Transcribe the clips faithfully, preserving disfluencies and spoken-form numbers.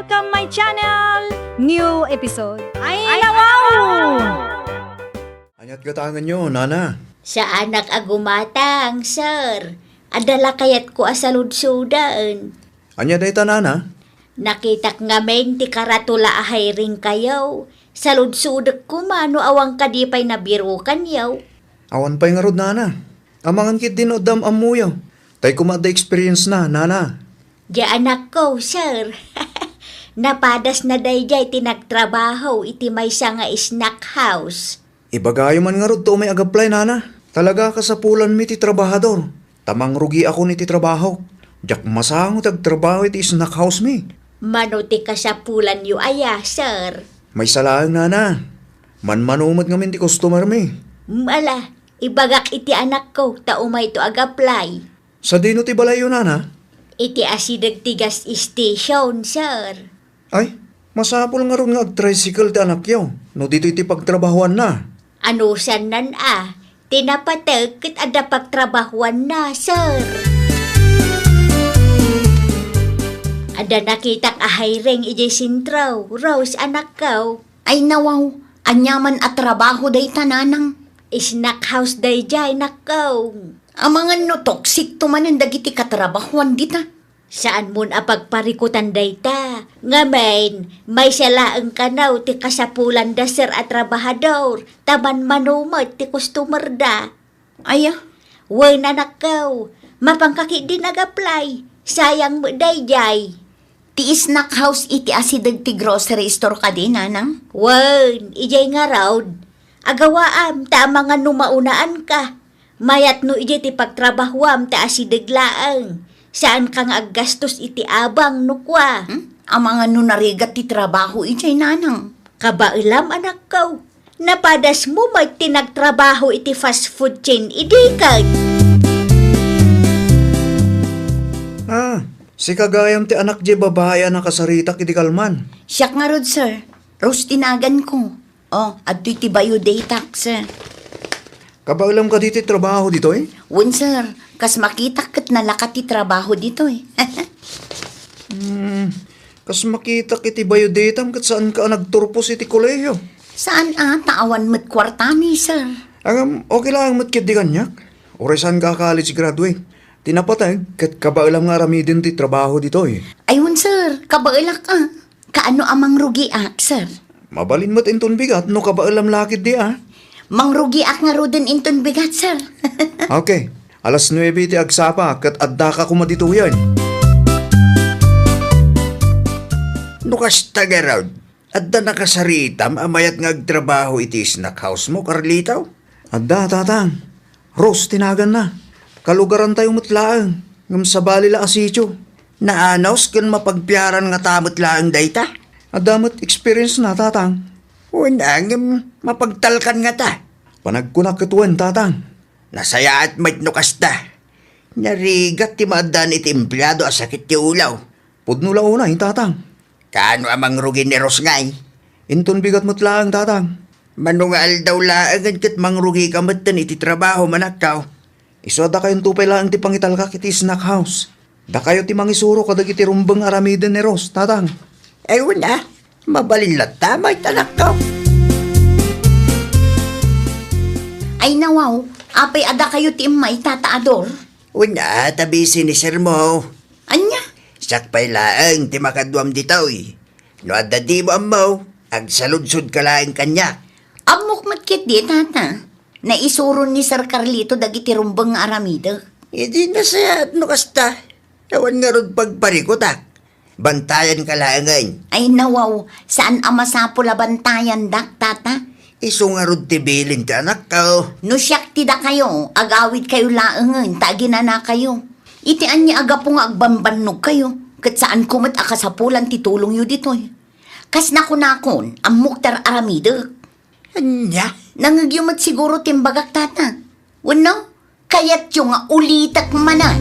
Welcome my channel! New episode. Ay, nawaw! Aniat gatangenyo, nana? Saanak a gumatang, sir. Adda la kayatko a saludsoden. Ania dayta, nana? Nakitak ngamin ti karatula a hiring kayo. Saludsodek koma no awan kadi pay nabirukanyo. Awan pay ngarud, nana. Amangan ketdi no adda am-ammoyo. Tay koma adda experience na, nana. Di anakko, sir. Napadas na daydiay ti nagtrabaho iti maysa nga snack house. Ibagayo man ngarud ta umay ag-apply, nana. Talaga a kasapulanmi ti trabahador. Ta mangrugiakon iti trabahok. Diak masango ti agtrabaho iti snack house mi. Mano ti kasapulanyo aya, sir? Maysa laeng, nana. Manmano met ngamin ti customer mi. Ala, ibagak iti anakko ta umayto ag-apply. Sadino ti balayyo, nana? Iti asideg ti gas station, sir. Ay, masapul ngarud nga ag-tricycle ti anakyo no ditoy ti pagtrabahoanna. Anusannan a, ti napateg ket adda pagtrabahoanna, sir. Adda nakitak a hiring idiay sentro, Rose, anakko. Ay nawaw, aniaman a trabaho dayta, nanang? Snack house daydiay, nakko. Amangan no toxic to manen dagiti katrabahoan dita. Saanmon a pagparikutan dayta. Ngamin, maysa laeng kano ti kasapulanda, sir, a trabahador, ta manmano met ti customerda. Aya? Wen, anakko, mapanka ketdin ag-apply. Sayang met daydiay. Ti snack house iti asideg ti grocery store kadi, nanang? Wen, idiay ngarud. Agawaam, ta amangan no maunaanka. Mayat no idiay ti pagtrabahoam ta asideg laeng. Saanka nga aggastos iti abang no kua. Hmm? Amangan no narigat ti trabaho idiay, nanang? Kabaelam, anakko. Napadasmo met ti nagtrabaho iti fast food chain idi ket. Ah, sika gayam ti anak diay babai a nakasaritak idi kalman. Siak ngarud, sir. Rose ti naganko. Oh, adtoy ti biodatak, sir. Kabaelam kadi ti trabaho ditoy? Wen, sir. Kas makitak ket nalaka ti trabaho ditoy. Hmm, kas makitak iti biodatam ket saanka a nagturpos iti kolehiyo? Saan a, ta awan met kuartami, sir. Ngem, okay laeng met ketdi kaniak. Uray saanka a college graduate. Ti napateg, ket kabaelam nga aramiden ti trabaho ditoy. Ay, wen, sir. Kabaelak a. Kaano a mangrugiak, sir? Mabalin met inton bigat no kabaelam la ketdi a. Mangrugiak ngaruden inton bigat, sir. Okay. Alas nuebe ti agsapa ket addaka koma ditoyen. No kasta ngarud, adda nakasaritam a mayat nga agtrabaho iti snack house mo, Carlito? Adda, tatang. Rose ti naganna. Kalugarantayo met laeng, ngem sabali la a sitio. Naanus ken mapagpiaran ngata met laeng dayta? Adda met experience na, tatang. Wen, ngem mapagtalkan ngata? Panagkunak ket wen, tatang. Nasayaat met no kasta. Narigat ti maaddaan iti empleado a sakit ti ulo. Pudno la unay, tatang. Kaano a mangrugi ni Rose ngay? Inton bigat met laeng, tatang. Mano nga aldaw laengen ket mangrugika metten iti trabaho, manakkaw. Isu a dakayonto pay laeng ti pangitalkak iti snack house. Dakayo ti mangisuro kadagiti rumbeng aramiden ni Rose, tatang. Ay, wen a. Mabalin latta, manakkaw. Ay, nawaw. Apay a dakayo ti immay, Tata Ador? Wen a, ta busy ni sir mo. Ania? Siak pay laeng ti makaduam ditoy. No adda dimo ammo, agsaludsodka laeng kaniak. Ammok met ketdi, tata. Naisuron ni Sir Carlito dagiti rumbeng nga aramidek. Idi nasayaat no kasta. Awan ngarud pagparikutak. Bantayanka laengen. Ay, nawaw, saan a masapul a bantayandak, tata? Isu ngarud ti bilin ti anakko. No siak ti dakayo, agawidkayo laengen ta aginanakayo. Iti ania a gapu nga agbambannogkayo, ket saanko met a kasapulan ti tulongyo ditoy. Kas nakunakon, ammok ti ar-aramidek. Ania? Nangngegyo met siguro ti imbagak, tata. Wenno? Kayatyo nga ulitek manen?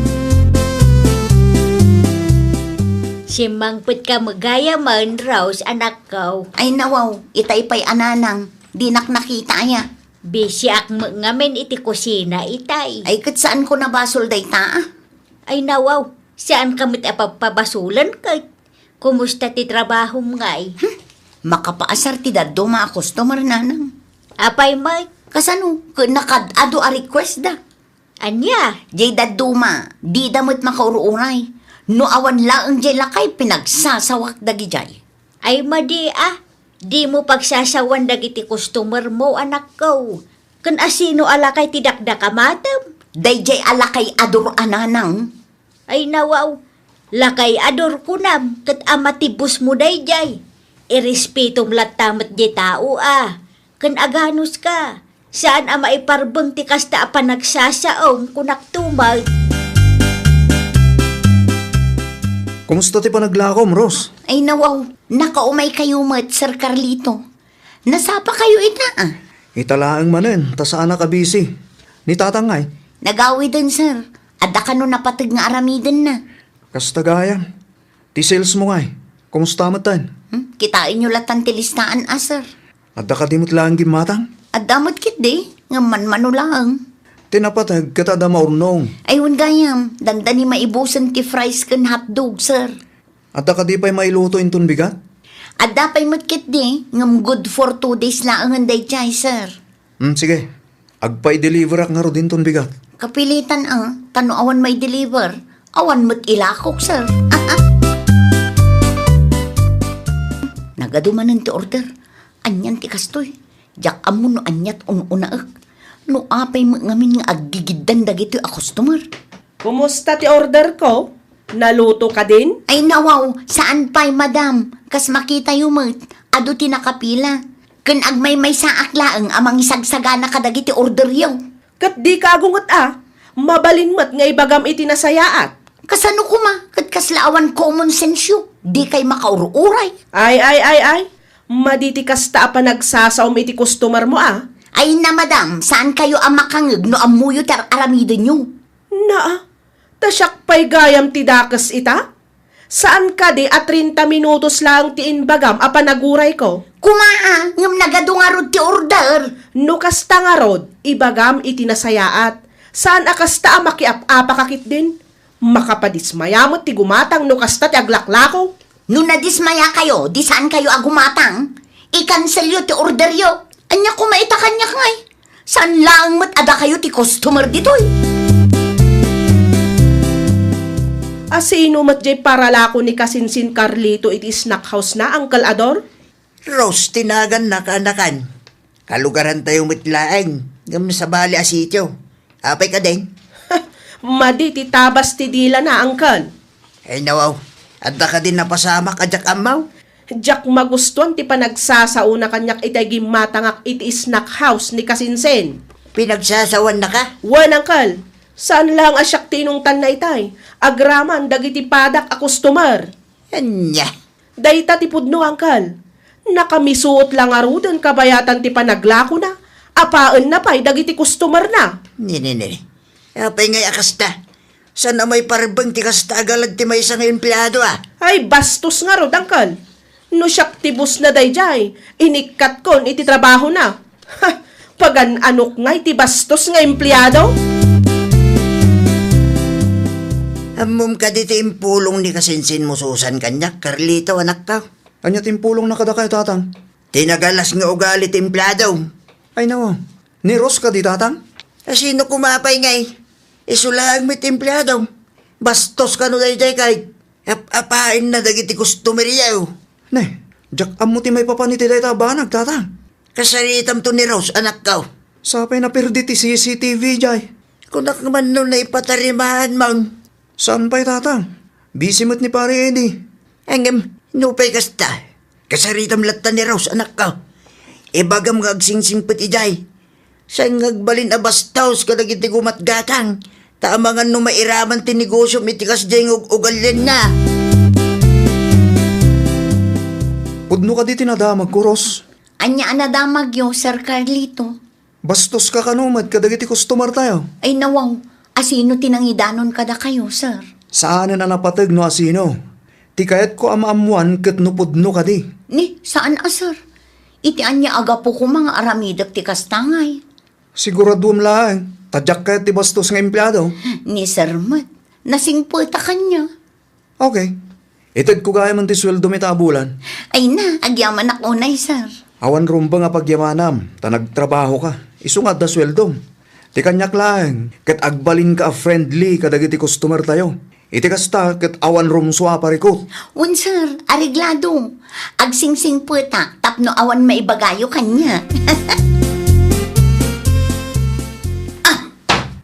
Simmangpetka met gayamen, Rose, anakko. Ay, nawaw, itay pay a nanang, dinak nakita aya. Bisiak met ngamin iti kusina itay. Ay, ket saanko nabasol dayta, a? Ay, nawaw, saanka met a pabpabasolen ket. Kumusta ti trabahom ngay? Hmm? Makapaasar ti dadduma a customer, nanang. Apay met? Kasano? Ket nakad-adu a request da. Ania? Jay dadduma, dida met makaur-uray. No awan laeng jay lakay, pinagsasawak dagijay. Ay madi a, dimo pagsasawan dagiti customer mo, anakko. Ken asino a lakay ti dakdakamatem? Dayjay a lakay a dur a nanang. Ay nawaw, lakay a dur kunam ket a matibusmo dayjay. Irespetom latta met di tao a. Ken aganos ka, saan a maiparbeng ti kasta a panagsasaom kunak tumaw. Kumusta ti panaglakom, Ros? Ay nawaw, nakaumay kayo met, Sir Carlito. Nasapa kayo ita, ah? Ita laeng manen, ta saanak a busy. Ni tatang ngay? Nagawiden, sir. Adda kano napateg nga aramidenna. Kasta gayam. Ti sales mo ngay? Kumusta met ten? Hmm? Kitaenyo latan ti listaan, ah, sir. Adda kadi met laeng gimmatang? Adda met ketdi, ngem manmano laeng. Ti napateg ket adda maurnong. Ay, wen gayam, dandani maibusen ti fries ken hotdog, sir. Adda kadi pay mailuto inton bigat? Adda pay met ketdi, ngem good for two days laengen dayjay, sir. Hmm, sige. Agpa-i-deliverak ngarud inton bigat. Kapilitan, ah, ta no awan mai-deliver, awan met ilakok, sir. Nagadu manen ti order. Anian ti kastoy? Diak ammo no aniat un-unaek. No apay met ngamin nga aggigiddan dagitoy a customer. Kumusta ti order ko? Naluto kadin? Ay, nawaw, saan pay, madam. Kas makitayo met, adu ti nakapila. Ken agmaymaysaak laeng a mangisagsagana kadagiti orderyo. Ket dika agunget a, mabalin met nga ibagam iti nasayaat. Kasano koma, ket kasla awan common sense-yo? Dikay makaur-uray. Ay, ay, ay, ay. Madi ti kasta a panagsasaom iti customer mo a. Ay na, madam, saan kayo a makangeg no ammoyo ti ar-aramidenyo? Naa, ta siak pay gayam ti dakes ita? Saan kadi a treinta minutos laeng ti imbagam a panagurayko? Koma a, ngem nagadu ngarud ti order. No kasta ngarud, ibagam iti nasayaat. Saan a kasta a makiap-apaka ketdin? Makapadismaya met ti gumatang no kasta ti aglaklako. No nadismaya kayo, di saan kayo a gumatang? I-cancel yo ti order yo. Ania koma ita kaniak ngay? Saan laeng met a dakayo ti customer ditoy? Asino met jay paralako ni kasinsin Carlito iti snack house na, Uncle Ador? Rose ti naganna, kaanakan. Kalugarantayo met laeng, ngem sabali a sitio. Apay kadin? Madi ti tabas ti dilana, Uncle. Ay, nawaw. Adda kadin napasamak a diak ammaw? Diak magustuan ti panagsasaona kaniak itay gimmatangak iti snack house ni kasinsin. Pinagsasawanna ka? Wen, Uncle. Saan laeng a siak ti inungtanna itay. Agraman dagiti padak a customer. Ania? Dayta ti pudno, Uncle. Nakamisuot la ngaruden kabayatan ti panaglakona. Apaenna pay dagiti customerna. Ni, ni, ni, ni. Apay ngay a kasta? Saan a maiparbeng ti kasta a galag ti maysa nga empleado a? Ay, bastos ngarud, Uncle. No siak ti bossna dayjay, inikkatkon iti trabahona. Ha! Pagan-anok ngay ti bastos nga empleado? Ammom kadi ti impulong ni kasinsinmo Susan kaniak, Carlito, anakko? Ania ti impulongna kadakayo, Tatang? Ti nagalas nga ugali ti empleado. Ay, nawaw. Ni Rose kadi, Tatang? Asino koma pay ngay? Isu laeng met ti empleado. Bastos kano daydiay kay ap-apaenna dagiti customer-yo. Ne, diak ammo ti maipapan iti dayta a banag, Tatang. Kasaritamto ni Rose, anakko. Sapay naperdi ti C C T V jay. Kunak man no naipatarimaan man. Saan pay, Tatang? Busy met ni Pare Eddie. Ngem, nupay kasta, kasaritam latta ni Rose, anakko. Ibagam nga agsingsingpet idiay. Saan nga agbalin a bastos kadagiti gumatgatang, ta amangan no mairaman ti negosiom iti kasdiay nga ug-ugalianna. Pudno kadi ti nadamagko, Rose? Ania a nadamagyo, Sir Carlito? Bastoska kano met kadagiti customer-tayo? Ay, nawaw, asino ti nangidanon kadakayo, sir? Saanen a napateg no asino. Ti kayatko a maammoan ket no pudno kadi. Ni, saan a, sir? Iti ania a gapu koma nga aramidek ti kasta ngay? Siguraduem laeng, ta diak kayat ti bastos nga empleado. Ni sir met, nasingpet a kaniak. Okay. Itedko gayam ti sueldom ita a bulan. Ay na, agyamanak unay, sir. Awan rumbeng a pagyamanam, ta nagtrabahoka. Isu nga adda sueldom. Ti kaniak laeng, ket agbalinka a friendly kadagiti customer tayo. Iti kasta, ket awan rumsua a parikut. Wen, sir, areglado. Agsingsingpetak tapno awan maibagayo kaniak. Ah!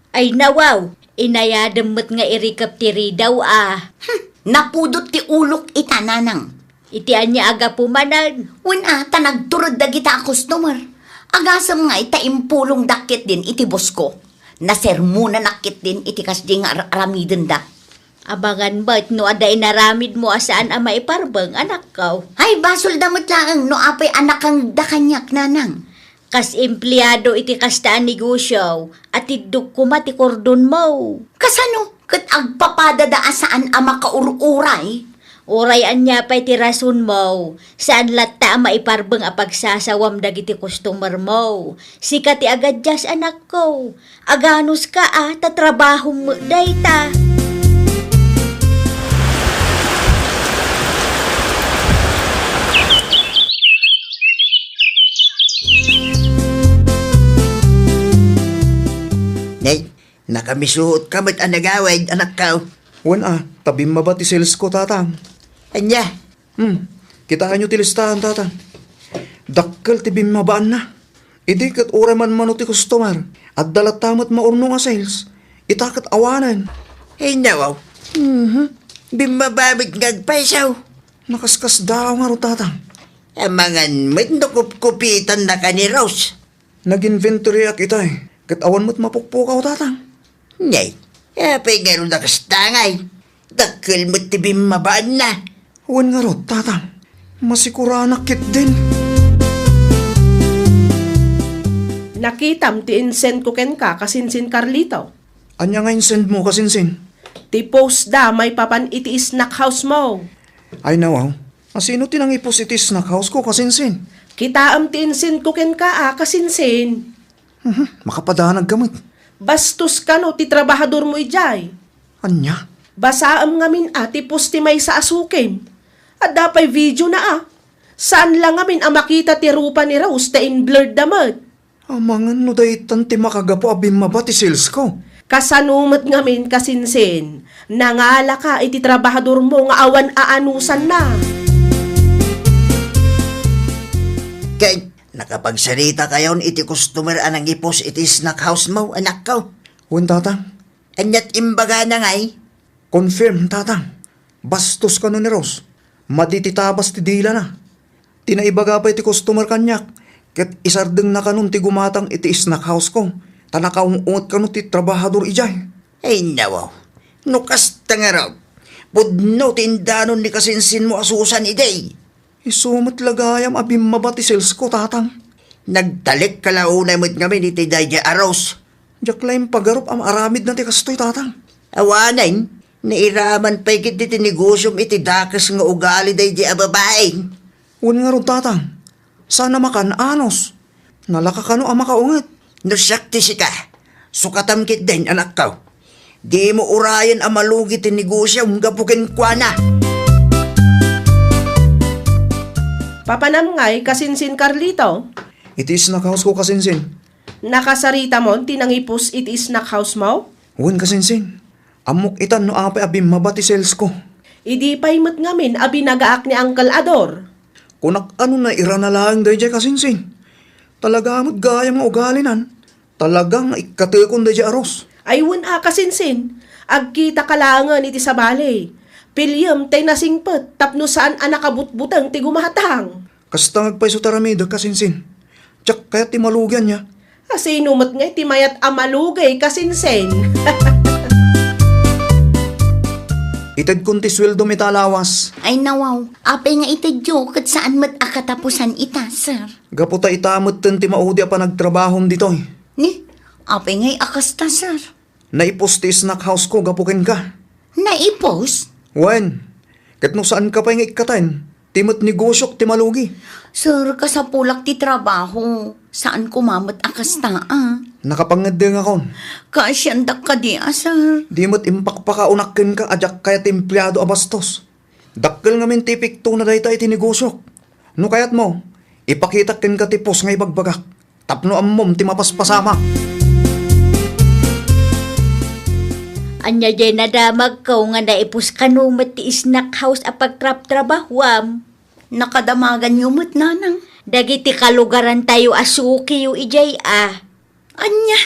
Ay, nawaw! Inayadem met nga irikep ti ridaw, a. Hmm, napudot ti ulok ita, nanang. Iti ania a gapu manen? Wen a, ta nagtured dagita a customer. Agasem nga ita impulongdak ketdin iti bosko. Nasermonanak ketdin iti kasdi nga ar-, aramidenda. Amangan met no adda inaramidmo a saan a maiparbeng, anakko. Ay, basolda met laeng no apay a nakangda kaniak, nanang. Kas empleado iti kasta a negosio, atiddok koma ti kordonmo. Kasano? Ket agpapadada a saan a makaur-uray? Uray ania pay ti rasonmo, saan latta a maiparbeng a pagsasawam dagiti customermo. Sika ti agadias, anakko. Aganuska a, ta trabahom met dayta. Nay, nakamisuotka met a nagawid, anakko. Wen a, ta bimmaba ti salesko, tatang. Ania? Hmm, kitaenyo ti listahan, tatang. Dakkel ti bimmabaanna. Idi ket uray manmano ti customer, adda latta met maurnong a sales. Ita ket awanen. Ay, nawaw. Mhm. Bimmaba met nga agpayso. Nakaskasdaaw ngarud, tatang. Amangan met no kupkupitannaka ni Rose. Nag-inventoryak itay, ket awan met mapukpukaw, tatang. Nay, apay ngarud a kasta ngay? Dakkel met ti bimmabaanna. Wen ngarud, tatang. Masikuranak ketdin. Nakitam ti insend ko kenka, kasinsin Carlito. Ania nga insend mo, kasinsin? Ti post da maipapan iti snack house mo. Ay, nawaw. Asino ti nangipost iti snack house ko, kasinsin? Kitaem ti insend ko kenka a, kasinsin. Mhm, makapadanag ka met. Bastos kano ti trabahador mo idiay. Ania? Basaem ngamin a ti post ti maysa a sukim. Adda pay video na a. Saan la ngamin a makita ti rupa ni Rose ta in-blurred da met. Amangan no daytan ti makagapu a bimmaba ti sales ko. Kasano met ngamin, kasinsin? Nangalaka iti trabahador mo nga awan aanusanna. Ket nakapagsarita kayon iti customer a nangipost iti snack house mo, anakko? Wen, tatang. Aniat imbagana ngay? Confirm, tatang. Bastos kano ni Rose. Madi ti tabas ti dilana. Ti naibaga pay ti customer kaniak, ket isardengna kanon ti gumatang iti snack house ko, ta nakaung-unget kano ti trabahador idiay. Ay, nawaw. No kasta ngarud, pudno ti indanon ni kasinsinmo a Susan idi. Isu met la gayam a bimmaba ti sales ko, tatang. Nagtalekka la unay met ngamin iti daydiay a Rose. Diak la impagarup a maaramidna ti kastoy, tatang. Awanen, nairaman pay ketdi ti negosiom iti dakes nga ugali daydiay a babai. Wen ngarud, tatang. Saan a makan-anos. Nalaka kano a makaunget. No siak ti sika, sukatam ketdin, anakko. Dimo urayen a malugi ti negosiom gapu kenkuana. Papanam ngay, kasinsin Carlito? Iti snack house ko, kasinsin. Nakasaritamo ti nangipos iti snack house mo? Wen, kasinsin. Ammok itan no apay a bimmaba ti sales ko. Idi pay met ngamin a binagaak ni Uncle Ador. Kunak, ano, nairana laeng daydiay, kasinsin. Talaga met gayam nga ugalinan. Talaga nga ikkatekon daydiay a Rose. Ay, wen a, kasinsin. Agkitaka laengen iti sabali. Piliem tay nasingpet tapno saan a nakabutbuteng ti gumatang. Kasta nga agpayso ti aramidek, kasinsin. Diak kayat ti malugi ania. Asino met ngay ti mayat a malugi, kasinsin? Itedkon ti sueldom ita a lawas. Ay, nawaw. Apay nga itedyo ket saan met a katapusan ita, sir? Gapu ta ita metten ti maudi a panagtrabahom ditoy. Ni? Apay ngay a kasta, sir? Naipos ti snack house ko gapu kenka. Naipos? Wen, ket no saanka pay nga ikkaten, ti met negosiok ti malugi. Sir, kasapulak ti trabaho. Saan koma met a kasta, a. Nakapangeddengakon. Kaasiandak kadi a, sir. Di met impakpakaunak kenka a diak kayat ti empleado a bastos. Dakkel ngamin ti epektona dayta iti negosiok. No kayatmo, ipakitak kenka ti post nga ibagbagak tapno ammom ti mapaspasamak. Ania diay nadamagko nga naipost kano met ti snack house a pagtrabtrabahuam? Nakadamaganyo met, nanang. Dagiti kalugarantayo a sukiyo idiay a. Ania?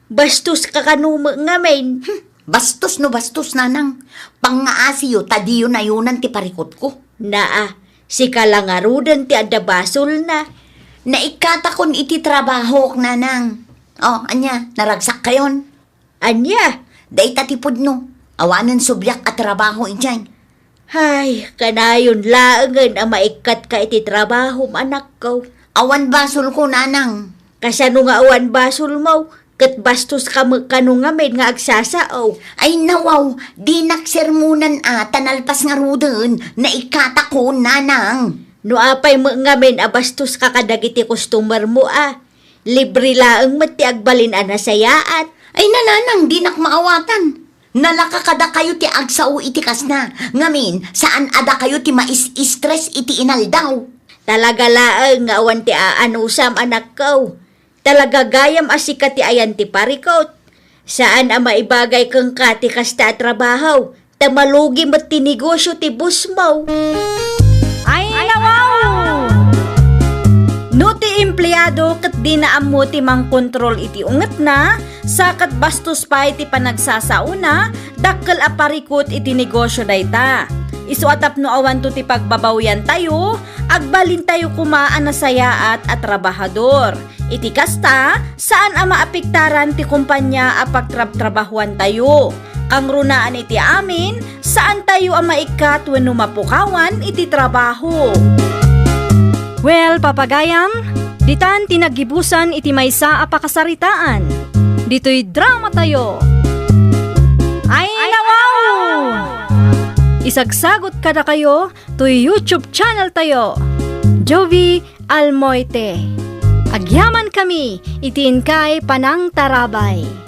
Bastoska kano met ngamin. Hmm, bastos no bastos, nanang. Pangngaasiyo ta diyo nayonan ti parikutko. Naa, sika la ngaruden ti adda basolna. Naikkatakon iti trabahok, nanang. O, ania, naragsakkayon? Ania? Dayta ti pudno. Awanen subliak a trabaho idiay. Hay, kanayon laengen a maikkatka iti trabahom, anakko. Awan basolko, nanang. Kasano nga awan basolmo? Ket bastoska met kano ngamin nga agsasao. Ay, nawaw, dinak sermonan a, ta nalpas ngaruden, naikkatakon, nanang. No apay met ngamin a bastoska kadagiti customermo a, libre laeng met ti agbalin a nasayaat. Ay, nanang, dinak maawatan. Nalaka kadakayo ti agsao iti kasna. Ngamin, saan a dakayo ti mais-stress iti inaldaw. Talaga laeng nga awan ti aanusam, anakko. Talaga gayam a sika ti ayan ti parikut. Saan a maibagay kenka ti kasta a trabaho, ta malugi met ti negosio ti bossmo. Ay, nawaw! No ti empleado ket dina ammo ti mangkontrol iti ungetna, sa ket bastos pay ti panagsasaona, dakkel a parikut iti negosio dayta. Isu a tapno awanto ti pagbabawiantayo, agbalintayo koma a nasayaat a trabahador. Iti kasta, saan a maapektaran ti kompania a pagtrabtrabahuantayo. Kangrunaan iti amin, saantayo a maikkat wenno mapukawan iti trabaho. Well, papagayam, ditan ti naggibusan iti maysa a pakasaritaan. Ditoy dramatayo. Ay, nawaw! Isagsagot kadakayo toy YouTube channeltayo, Jovie Almoite. Agyamankami iti inkay panangtarabay.